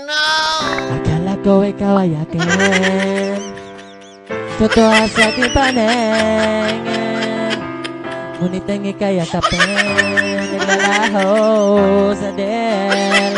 No! Akala ko ikaw ay akin. Totoo sa aking paningin, ngunit ang ika'y yakapin, naglalaho sa dilim.